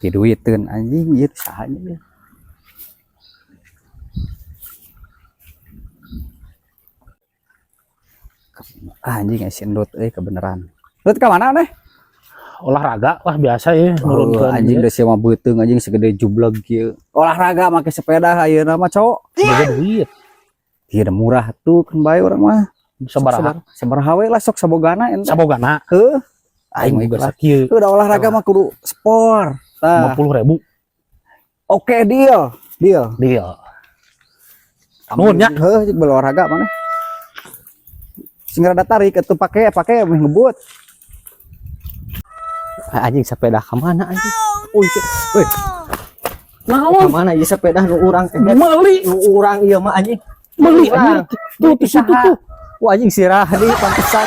Dipiduiteun anjing ieu saha nya. Ah, anjing si Endut euy kebenaran. Ndut ka mana neh? Olahraga wah biasa ya. Oh, Nurunkeun anjing ieu. Da sia mah beuteung anjing segede jubleg kieu. Olahraga make sepeda ayeuna mah, cowok. Boga duit. Ieu murah tuh kan bae urang mah. Sabaraha? Sabaraha we lah sok sabogana ente. Sabogana? Heuh. Aing Aing boga mah ikhlas. sakieu. Udah olahraga mah kudu sport. Tah. 50.000. Oke, deal. Deal. Deal. Nuhun nya. Heuh, jeung olahraga mana? Sing rada tarik atuh pake pake meh ngebut. Ah, anjing, sepeda ka mana anjing? Uy, woi, Naon? Ka mana ieu sepeda nu urang teh? Meuli. Nu urang ieu mah anjing. Meuli Urang. anjing. Tuh tuh situ tuh. Wah anjing, si Rahdi pantesan.